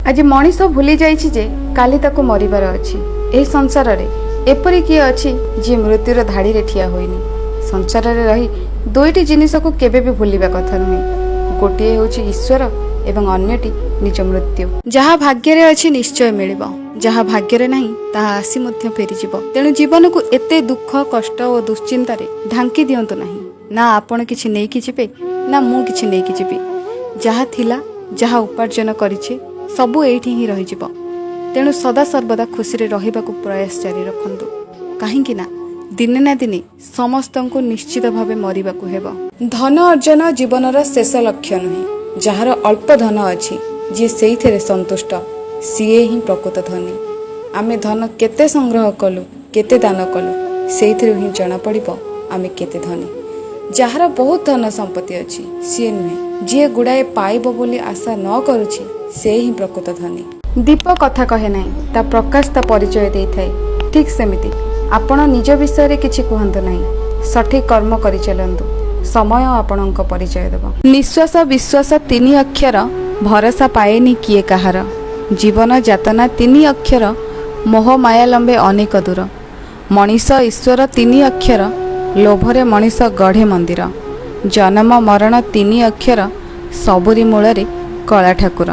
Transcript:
ଆଜି ମଣିଷ ଭୁଲି ଯାଇଛି ଯେ କାଲି ତାକୁ ମରିବାର ଅଛି। ଏହି ସଂସାରରେ ଏପରି କିଏ ଅଛି ଯିଏ ମୃତ୍ୟୁର ଧାଡ଼ିରେ ଠିଆ ହୋଇନି? ସଂସାରରେ ରହି ଦୁଇଟି ଜିନିଷକୁ କେବେ ବି ଭୁଲିବା କଥା ନୁହେଁ। ଗୋଟିଏ ହେଉଛି ଈଶ୍ୱର ଏବଂ ଅନ୍ୟଟି ନିଜ ମୃତ୍ୟୁ। ଯାହା ଭାଗ୍ୟରେ ଅଛି ନିଶ୍ଚୟ ମିଳିବ, ଯାହା ଭାଗ୍ୟରେ ନାହିଁ ତାହା ଆସି ମଧ୍ୟ ଫେରିଯିବ। ତେଣୁ ଜୀବନକୁ ଏତେ ଦୁଃଖ, କଷ୍ଟ ଓ ଦୁଶ୍ଚିନ୍ତାରେ ଢାଙ୍କି ଦିଅନ୍ତୁ ନାହିଁ। ନା ଆପଣ କିଛି ନେଇକି ଯିବେ, ନା ମୁଁ କିଛି ନେଇକି ଯିବି। ଯାହା ଥିଲା, ଯାହା ଉପାର୍ଜନ କରିଛେ, ସବୁ ଏଇଠି ହିଁ ରହିଯିବ। ତେଣୁ ସଦା ସର୍ବଦା ଖୁସିରେ ରହିବାକୁ ପ୍ରୟାସ ଜାରି ରଖନ୍ତୁ, କାହିଁକି ନା ଦିନେ ନା ଦିନେ ସମସ୍ତଙ୍କୁ ନିଶ୍ଚିତ ଭାବେ ମରିବାକୁ ହେବ। ଧନ ଅର୍ଜନ ଜୀବନର ଶେଷ ଲକ୍ଷ୍ୟ ନୁହେଁ। ଯାହାର ଅଳ୍ପ ଧନ ଅଛି, ଯିଏ ସେଇଥିରେ ସନ୍ତୁଷ୍ଟ, ସିଏ ହିଁ ପ୍ରକୃତ ଧନୀ। ଆମେ ଧନ କେତେ ସଂଗ୍ରହ କଲୁ, କେତେ ଦାନ କଲୁ, ସେଇଥିରୁ ହିଁ ଜଣାପଡ଼ିବ ଆମେ କେତେ ଧନୀ। ଯାହାର ବହୁତ ଧନ ସମ୍ପତ୍ତି ଅଛି ସିଏ ନୁହେଁ, ଯିଏ ଗୁଡ଼ାଏ ପାଇବ ବୋଲି ଆଶା ନ କରୁଛି, ସେ ହିଁ ପ୍ରକୃତ ଧନୀ। ଦୀପ କଥା କହେ ନାହିଁ, ତା ପ୍ରକାଶ ତା ପରିଚୟ ଦେଇଥାଏ। ଠିକ୍ ସେମିତି ଆପଣ ନିଜ ବିଷୟରେ କିଛି କୁହନ୍ତୁ ନାହିଁ, ସଠିକ୍ କର୍ମ କରିଚାଲନ୍ତୁ, ସମୟ ଆପଣଙ୍କ ପରିଚୟ ଦେବ। ନିଶ୍ୱାସ ବିଶ୍ୱାସ ତିନି ଅକ୍ଷର, ଭରସା ପାଏନି କିଏ କାହାର। ଜୀବନ ଯାତନା ତିନି ଅକ୍ଷର, ମୋହ ମାୟା ଲମ୍ବେ ଅନେକ ଦୂର। ମଣିଷ ଈଶ୍ୱର ତିନି ଅକ୍ଷର, ଲୋଭରେ ମଣିଷ ଗଢ଼େ ମନ୍ଦିର। ଜନମ ମରଣ ତିନି ଅକ୍ଷର, ସବୁରି ମୂଳରେ କଳା ଠାକୁର।